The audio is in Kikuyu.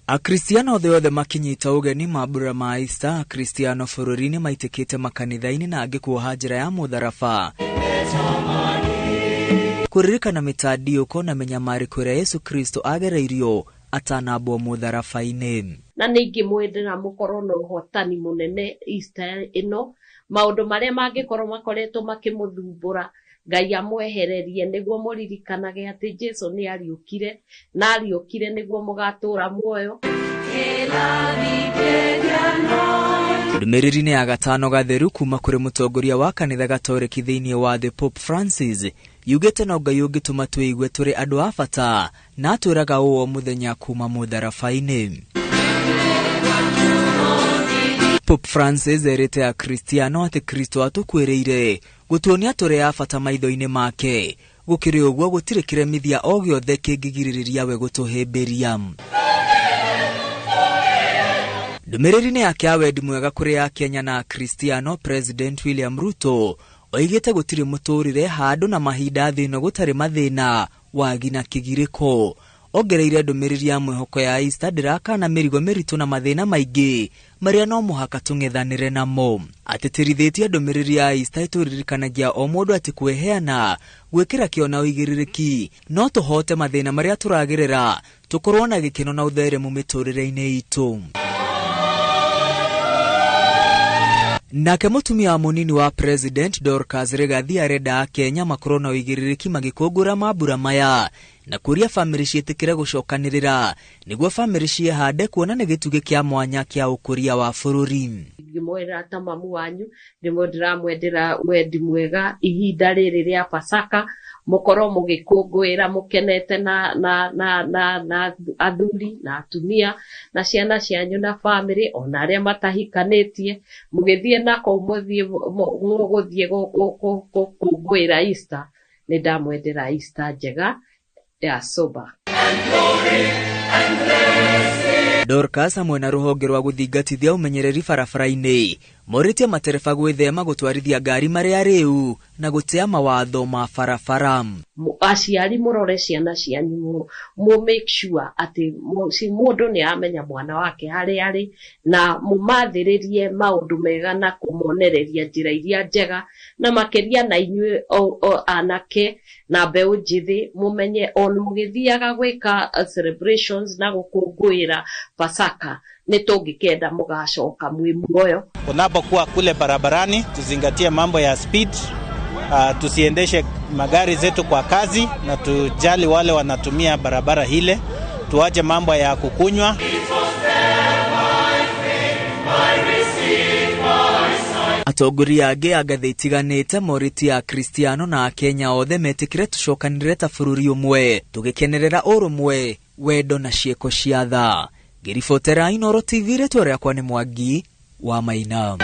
Akristiano othe othe makinyita ũgeni mambura ma Easter. Akristiano bũrũri-inĩ maitĩkĩte makanitha-inĩ na angĩ kuoha njĩra ya mũtharaba kũririkana mĩtandiũko na mĩnyamarĩko ĩrĩa Yesu Kristo agereirio atanambwo mũtharaba-inĩ. Na nĩ ingĩmwendera mũkorwo na ũhotani mũnene Easter ĩno, maũndũ marĩa mangĩkorwo makoretwo makĩmũthumbũra Ngai amwehererie nĩguo mũririkanage atĩ Jesu nĩ ariũkire na ariũkire nĩguo mũgatũra muoyo. Ndũmĩrĩri-inĩ ya gatano gatheru kuma kũrĩ mũtongoria wa kanitha Gatoreki thĩinĩ wa thĩ Pope Francis yugĩte no Ngai ũngĩtũma twĩigue tũrĩ andũ a bata na atwĩraga ũũ o mũthenya kuma mũtharaba-inĩ. Pope Francis erĩte Akristiano atĩ Kristo atũkuĩrĩire gũtuonia tũrĩ a bata maitho-inĩ make. Gũkĩrĩ ũguo gũtirĩ kĩremithia o gĩothe kĩngĩgirĩrĩria we gũtũhĩmbĩria. Ndũmĩrĩri-inĩ yake ya wendi mwega kũrĩ Akenya na Akristiano, President William Ruto oigĩte gũtirĩ mũtũrĩre handũ na mahinda thĩ ĩno gũtarĩ mathĩna, wagi na kĩgirĩko. Ongereire ndũmĩrĩri ya mwĩhoko ya Easter ndĩrakana mĩrigo mĩritũ na mathĩna maingĩ marĩa no mũhaka tũng'ethanĩre namo. Atĩtĩrithĩtie ndũmĩrĩri ya Easter ĩtũririkanagia o mũndũ atĩ kwĩheana, gwĩkĩra kĩo na ũigĩrĩrĩki no tũhote mathĩna marĩa tũragerera, tũkorwo na gĩkeno na ũtheremu mĩtũrĩre-inĩ itũ. Nake mũtumia wa mũnini wa President Dorcas Rigathi arenda Akenya makorwo na ũigĩrĩrĩki magĩkũngũra mambura maya na kũria bamĩrĩ ciĩtĩkĩre gũcokanĩrĩra nĩguo bamĩrĩ ciĩhande kuona nĩ gĩtugĩ kĩa mwanya kĩa ũkũria wa bũrũri. Ngĩmwĩra ta mamu wanyu ndĩmwe ndĩramwendera wendi mwega ihinda rĩrĩ rĩa Pasaka, mũkorwo mũgĩkũngũĩra mũkenete na na na na na athuri na atumia na ciana cianyu na bamĩrĩ ona arĩa matahikanĩtie, mũgĩthiĩ na kũu mũthiĩ mũgũthiĩ gũkũngũĩra Easter. Nĩ ndamwendera Easter njega ya sober. Dorcas hamwe na rũhonge rwa gũthingatithia ũmenyereri barabara-inĩ morĩtie matereba gwĩthema gũtwarithia ngari marĩ arĩu na gũtĩa mawatho ma barabara. Aciari mũrore ciana cianyu, mũ make sure atĩ mũndũ nĩ aramenya mwana wake harĩa arĩ na mũmathĩrĩrie maũndũ mega na kũmonereria njĩra iria njega, na makĩria na inyuĩ anake na mbeũ njĩthĩ mũmenye ona mũgĩthiaga gwĩka celebrations na gũkũngũĩra Pasaka nĩ tũngĩkenda mũgacoka mwĩ muoyo. Unapokuwa kule barabarani tuzingatie mambo ya speed, tusiendeshe magari zetu kwa kazi na tujali wale wanatumia barabara hile, tuache mambo ya kukunywa. Atongoria angĩ a ngathĩ itiganĩte morĩtie Akristiano na Akenya othe metĩkĩre tũcokanĩrĩre ta bũrũri ũmwe tũgĩkenerera ũrũmwe, wendo na ciĩko cia tha. Ngĩribotera Inooro TV, rĩtwa rĩakwa nĩ Mwangi wa Maina.